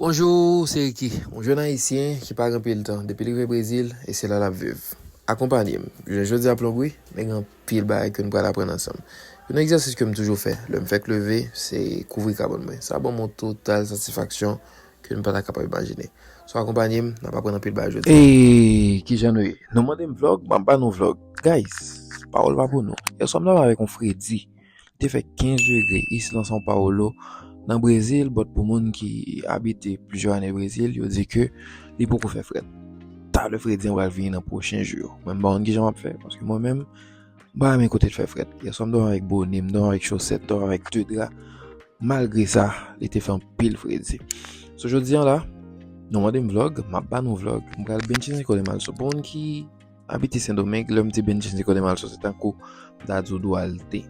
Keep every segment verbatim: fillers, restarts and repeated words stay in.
Bonjou, se Ricky, yon jèn ayisyen ki pa gen anpil tan. Depi li rive Brezil, e se la l ap viv. Akonpanye m. Jounen jodi a p lonbri, men gen anpil bagay ke n pral aprann ansanm. Youn nan egzèsis ke m toujou fè lè m fèk leve, se kouvri kabòn mwen. Sa ban m yon total satisfaksyon ke n pa ta kapab imajine. So, akonpanye m, n ap aprann anpil bagay jodi a. E kijan nou ye? Nou mande m vlòg, m ap ba nou vlòg. Guys, pawòl pa pou nou. Yèswa m dòmi avèk yon fredi. Li te fè kenz degre isi nan São Paulo, nan Brezil, but pou moun ki abite plizyè ane Brezil, yo di ke li poko fè frèt. Talè fredi an pral vini nan pwochen jou yo. Mwen m pa konn kijan m ap fè, paske mwen menm, m pa renmen kote l fè frèt. Yèswa m dòmi avèk bone, m dòmi avèk chosèt, dòmi avèk de dra. Malgre sa, li te fè anpil fredi. So, jodi a la, nou mande m vlòg, m ap ba nou vlòg. M pral benche senk kò de malso. Pou moun ki abite Sendomeng, lè m di benche senk kò de malso, se tankou m ta di w dwalte.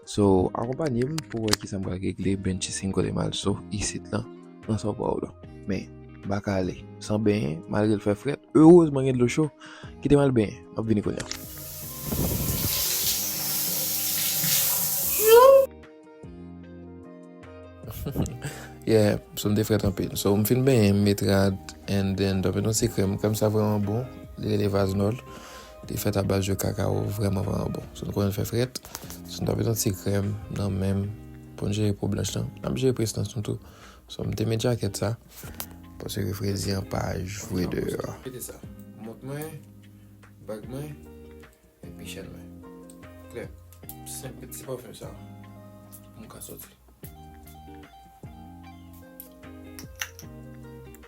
So, akonpanye m pou wè kisa m pral regle benche senk kò de malso isit lan, nan São Paulo. Men, m pa ka ale san benyen, malgre l fè frèt. Erezman gen dlo cho. Kite m al benyen. M ap vini kounye a. Yeah, so m te frèt anpil. So, m fin benyen, m met rad, and then, dòmi nan ti krèm. Krèm sa vrèman bon. Li rele Vaznol. Li fèt a baz de kakao, vrèman, vrèman bon. So, nou konnen l fè frèt. So, m dòmi nan ti krèm, nan men m, pou n jere po blanch lan. N ap jere prestans nou tou. So, m te met jakèt sa, paske fredi an pa jwe deyò. Mete sa. Mont mwen, bag mwen, epi chèn mwen. Klè. Senp ti pafen sa. Pou m ka sòti.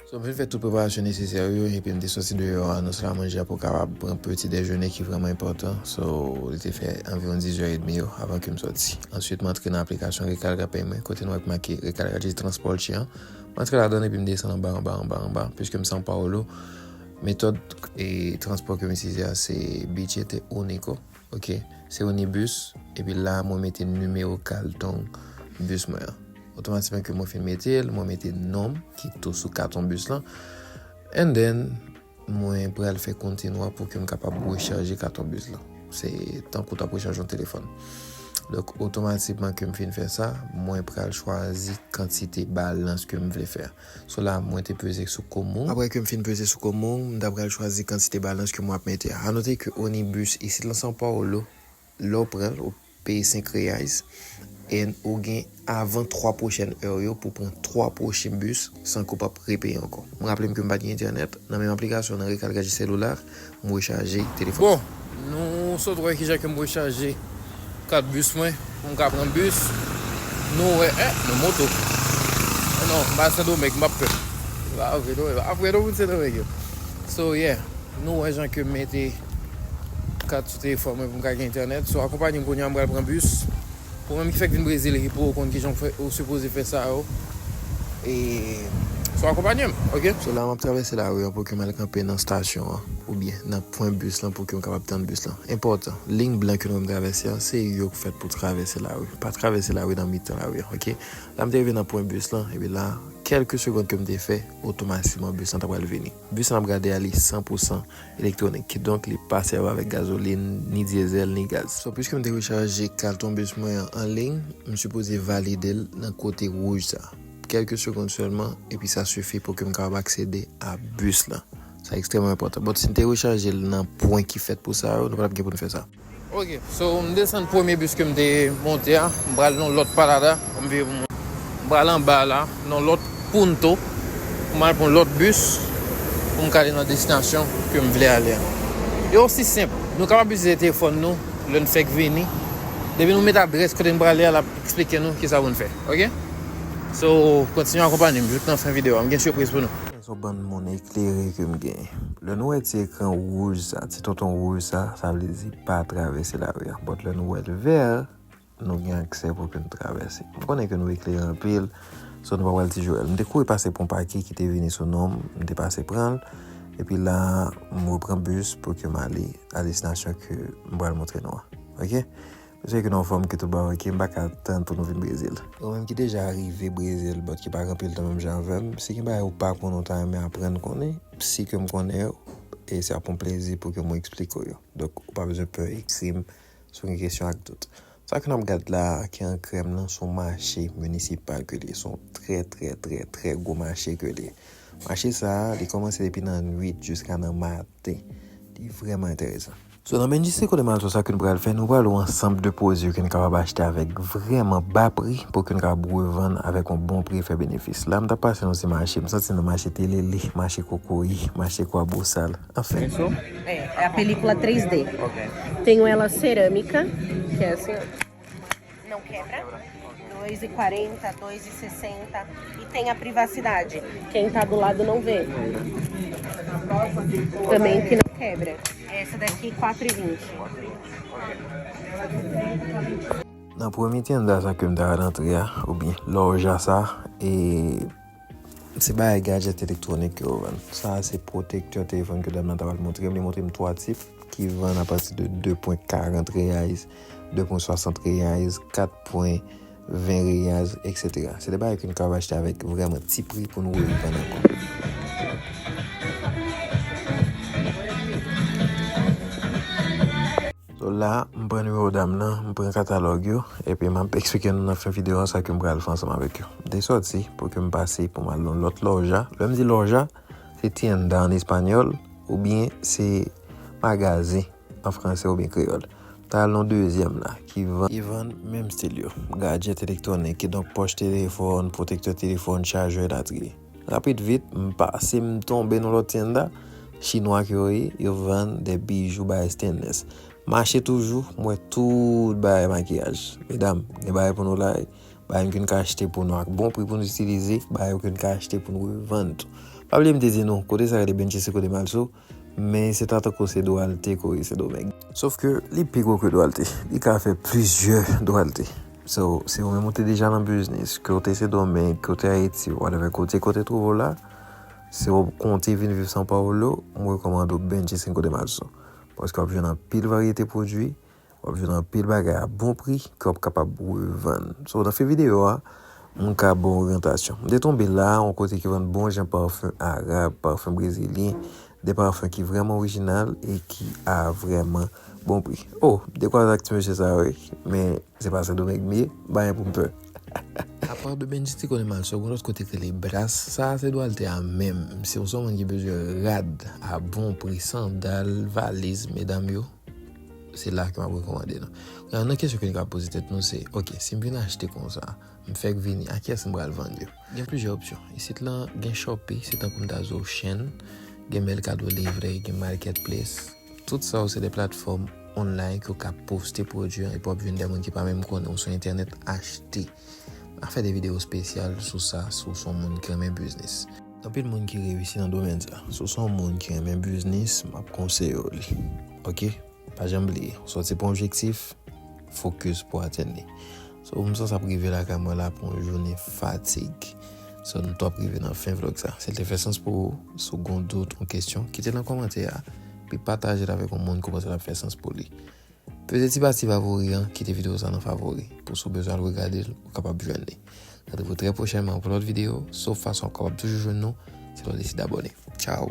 So, m fin fè tout preparasyon nesesè yo, epi m te sòti deyò a nan sal a manje a pou kapab pran peti dejene ki vrèman enpòtan. So, li te fè anviwon diz è edmi yo avan ke m sòti. Answit, m antre nan aplikasyon Recarga Pay mwen, kote nou wè k make Recarga de Transporte an. M antre ladan l epi m desann anba, anba, anba, anba. Piske m São Paulo, metòd e transpò ke m itilize a se Bilhete Único, ok? Se Onibus, epi la mwen mete nimewo kalton bis mwen an. Otomatikman ke mwen fin mete l, mwen mete non m ki tou sou kalton bis lan. And then, mwen pral fè kontinwa pou ke m kapab rechaje kalton bis lan. Se tankou w t ap rechaje yon telefòn. Donk, otomatikman ke m fin fè sa, mwen pral chwazi kantite balans ke m vle fè. So la, mwen te peze sou Comum. Apre ke m fin peze sou Comum, m ta pral chwazi kantite balans ke mwen ap mete a. A note ke Onibus isit lan São Paulo, lè w pran l, ou peye senk reais, and ou gen avan twa pwochèn è yo pou pran twa pwochen bis san ke w p ap repeye ankò. M raple m ke m pa t gen entènèt, nan menm aplikasyon, nan Recarga de Celular, m rechaje telefòn. Bon, nou sot wè kijan ke m rechaje kat bis mwen, pou m ka pran bis. Nou wè, eh, nan moto. Eh non, m pa Sendomeng, m ap pè. M pa vre, non, m ap vre, non, moun Sendomeng yo. So, yeah. Nou wè jan ke m mete kat sou telefòn mwen pou m ka gen entènèt. So, akonpanye m kounye a, m pral pran bis. Pou menm ki fèk vin Brezil e ki poko konn kijan w fè, ou sipoze fè sa yo. E, so, akonpanye m, ok? So, la, m ap travèse lari an pou ke m al kanpe nan estasyon an, oubyen nan pwen bis lan pou ke m kapab tann bis lan. Enpòtan, liy blan ke nou wè m travèse an, se yo k fèt pou travèse lari. Pa travèse lari nan mitan lari an, ok? La, m te rive nan pwen bis lan, epi la, kèlke segonn ke m te fè, otomatikman bis lan ta pral vini. Bis lan ap gade a li san pou san elektronik, kidonk li pa sèvi avèk gazolin, ni dyezèl, ni gaz. So, piske m te rechaje kalton bis mwen an an liy, m sipoze valide l nan kote wouj sa. Kèlke segonn sèlman, epi sa sifi pou ke m kapab aksede a bis lan. Sa ekstrèmman enpòtan. But si m te rechaje l nan pwen ki fèt pou sa yo, nou pa t ap gen pou n fè sa. Ok, so m desann premye bis ke m te monte a, m pral nan lòt palada, m vire pou mwen. M pral anba la, nan lòt punto, pou m al pran lòt bis, pou m ka ale nan destinasyon ke m vle ale a. E osi senp, nou kapab itilize telefòn nou, lè n fèk vini. Depi nou met adrès kote n prale a, l ap eksplike nou kisa pou n fè, ok? So, kontinye akonpanye m jouk nan fen videyo a, m gen sipriz pou nou. Yon bann moun eklere ke m genyen. Lè nou wè ti ekran wouj sa, ti tonton wouj sa, sa vle di pa travèse lari a. But lè nou wè l vè, nou gen aksè pou ke n travèse. M konnen ke nou eklere anpil, so nou pa pral ti jwe l. M te kouri pase pran pake ki te vini sou non m, m te pase pran l, epi la, m repran bis pou ke m ale a destinasyon ke m pral montre nou an. Ok? Mesye ke nan fòm ke tout bagay, ok, m pa ka tann pou nou vin Brezil. Ou menm ki deja rive Brezil, but ki pa gen anpil tan menm jan avè m, si gen bagay ou pa konnen, ou ta renmen aprann konnen, si ke m konnen yo, e se ap yon plezi pou ke mwen eksplike w yo. Donk, ou pa bezwen pè ekri m si w gen kesyon ak dout. Sa ke n ap gad la, ki an krèm nan, se yon mache minisipal ke li ye. Se yon trè, trè, trè, trè gwo mache ke li ye. Mache sa a, li kòmanse depi nan nuit jiska nan maten. Li vrèman enteresan. So, nan Benji Seco de Malso, sa ke n pral fè, nou pral wè yon ansanm de pwodui ke n kapab achte avèk vrèman ba pri pou ke n kapab revann avèk yon bon pri e fè benefis. La, m t ap pase nan ti mache, m santi nan mache Telele, mache Kokoye, mache Kwabosal. Anfen. É, é a película três D. Tenho ela cerâmica, que é assim, ó. Não quebra. dois e quarenta, dois e sessenta. E tem a privacidade. Quem tá do lado não vê. Também que não quebra. Essa daqui, quatro e vinte. Nan premye tenda sa ke m ta rantre a, oubyen lòja sa, e se bagay gadjèt elektwonik ke yo vann. Sa a se pwotektè telefòn ke dam nan ta pral montre m. Li montre m twa tip ki vann apati de de pwen karant reais, de pwen swasant reais, kat pwen ven reais, etsetera. Se de bagay ke n kapab achte avèk vrèman ti pri pou nou revann ankò. So la, m pran nimewo dam nan, m pran katalòg yo, epi m ap eksplike nou nan fen videyo an sa ke m pral fè ansanm avèk yo. M te sòti pou ke m pase pou m al nan lòt lòja. Lè m di lòja, se tienda an espanyòl, oubyen se magazen an fransè oubyen kreyòl. M ta al nan dezyèm la, ki vann, ki vann menm stil yo. Gadjèt elektwonik, kidonk pòch telefòn, pwotektè telefòn, chajè, elatriye. Rapid vit, m pase, m tonbe nan lòt tienda, chinwa ke yo ye, yo vann de bijou bagay stainless. Mache toujou, m wè tout bagay makiyaj. Medam, gen bagay pou nou la, bagay ke n ka achte pou nou ak bon pri pou nou itilize, bagay ke n ka achte pou nou revann tou. Pa bliye m te di nou, kote sa rele Benji Seco de Malso, men se ta tankou se Duarte ke w ye Sendomeng. Sof ke li pi gwo ke Duarte. Li ka fè plizyè Duarte. So, si ou menm ou te deja nan biznis, ke w te Sendomeng, ke w te Ayiti, whatever kote ke w te twouve w la, si w konte vin viv São Paulo, m rekòmande w Benji Seco de Malso. Paske w ap jwenn anpil varyete pwodui, w ap jwenn anpil bagay a bon pri ke w ap kapab revann. So, nan fen videyo a, m ka ba w oryantasyon. M te tonbe la, yon kote ki vann bon jan pafen arab, pafen brezilyen, de pafen ki vrèman orijinal e ki a vrèman bon pri. Oh, m te kwaze ak ti mesye sa wi, men se pa Sendomeng m ye, m pa gen pou m pè. Apa de Benji Seco de Malso, gen lòt kote ki rele Bras, sa se Duarte a menm. Si w se yon moun ki bezwen rad a bon pri, sandal, valiz, medam yo, se la ke m ap rekòmande nou. Yon nan kesyon ke nou ka poze tèt nou se, ok, si m vin achte konsa, m fèk vini, a kiyès m pral vann yo? Gen plizyè opsyon. Isit lan, gen Shopee, se tankou m ta di w Shein, gen Mercado Livre, gen Marketplace. Tout sa yo se de platfòm online ke w ka poste pwodui an epi w ap jwenn de moun ki pa menm konnen w sou entènèt achte. M a fè de videyo espesyal sou sa, si w se yon moun ki renmen biznis. Anpil moun ki reyisi nan domèn sa. Si w se yon moun ki renmen biznis, m ap konseye w li. Ok? Pa janm bliye, w sòti pou yon objektif, fokis pou atenn li. So, m sanse ap rive lakay mwen la pou yon jounen fatig. So, nou tou ap rive nan fen vlòg sa. Si l te fè sans pou ou, si w gen yon dout, yon kesyon, kite l nan kòmantè a, epi pataje l avèk yon moun ke w panse l ap fè sans pou li. Peze ti pati favori an, kite videyo sa nan favori. Pou si w bezwen al regade l, ou kapab jwenn li. Randevou trè pwochènman pou lòt videyo, sof fason w kapab toujou jwenn nou, se lè w deside abòne. Tchao!